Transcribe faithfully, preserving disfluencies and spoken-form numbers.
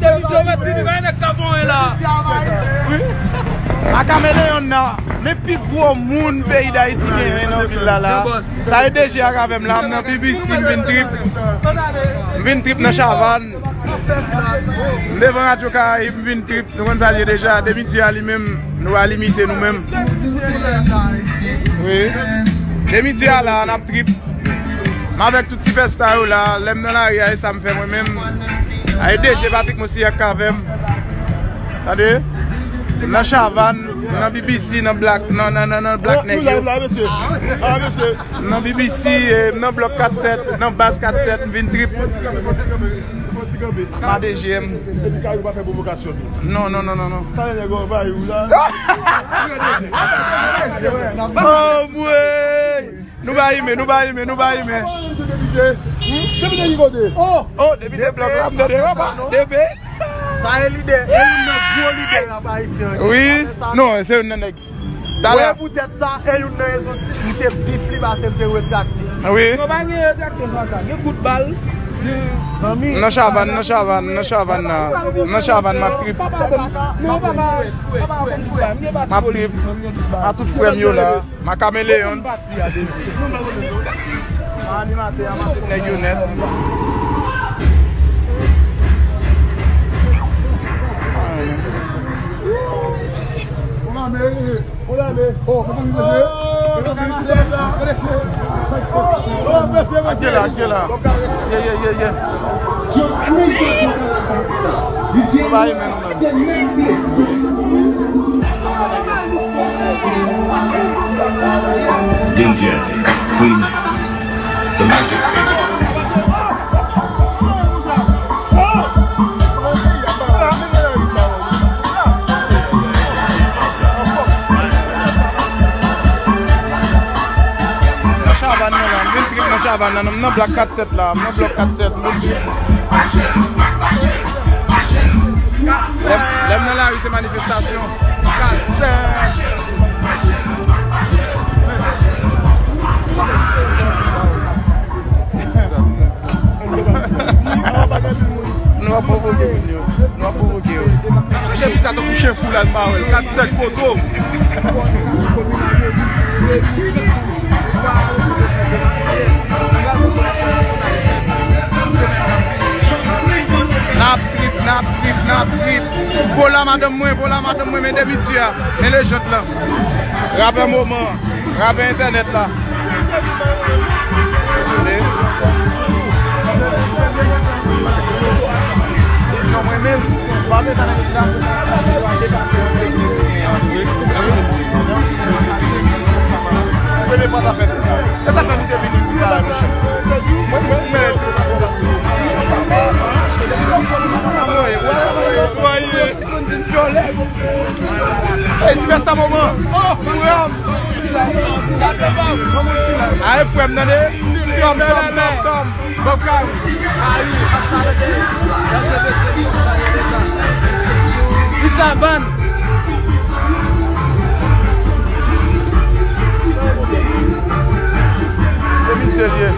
Yo mèt vini, bay nèg ka bon la. Wi. A Kameleyon nan, men pi gwo moun peyi Dayiti genyen nan vil la la. Sa e D G ak avè m la, m nan B B C, m vin trip. M vin trip nan Chavann. M devan Radyo Karayib, m vin trip. Nou konn sa l ye deja. Demi Tir a li menm, nou pa limite nou menm. Wi. Demi Tir a la, n ap trip. M avèk tout sipèsta yo la. Lè m nan lari a, e sa m fè mwen menm. A e D G Patrick Mosiak k avè m. Tande? M nan Chavann, m nan B B C, nan Black, nan, nan, nan, nan Black Nèg yo. M nan B B C, eh, m nan blòk kat sèt, nan baz kat sèt, m vin trip. Pa D G M. Non, non, non, non, non. Oh, mwen! Nou ba imen, nou ba imen, nou ba imen. Depite ki kote? Oh, depite blòk la, m tande papa. Depi. Sa e lidè, e youn nan gwo lidè rap ayisyen an. Wi, non, se youn nan nèg. Talè. Wè poutèt sa, e youn nan rezon m te bif li pase m te retrakte. Wi. Non, pa gen retrakte nan sa. Gen kout bal. Zanmi. Nan Chavann, nan Chavann, nan Chavann nan. Nan Chavann, m ap trip. Papa, non, papa, papa, papa, m ap trip. A tout frè m yo la. Ma Kameleyon. Animatè a, m ap tout nèg yo nèt. Ake la, ake la. Ye, ye, ye, ye. Ba imen. D J Free Mix, The Magic Finger. Nan Chavann nan la, m vin trip nan Chavann nan, m nan blòk kat sèt la, m nan blòk kat sèt, m vin trip. Lè m, lè m nan lari, se manifestasyon. Kat sèt. Nou ap pwovoke moun yo. Nou ap pwovoke yo. Chèf sa tankou chen fou la, l pa wè l. Kat sèt poto. N ap trip, n ap trip, n ap trip. Vola madanm mwen, vola madanm mwen, men demi tir a, men lejand lan. Rapè moman, rapè entènèt la. Non, mwen menm, pa vle sa nan mezi la, mwen pa vle depase yon pèk de fini an. Premye fwa sa fèt. E sa fè misye vini pou travay, monchè. Mwen, mwen, mwen. Ey, sipèsta moman. Oh, frè m. Aye, frè m, tande. Tòm, tòm, tòm, tòm. Li Chavann. Demi tir li ye.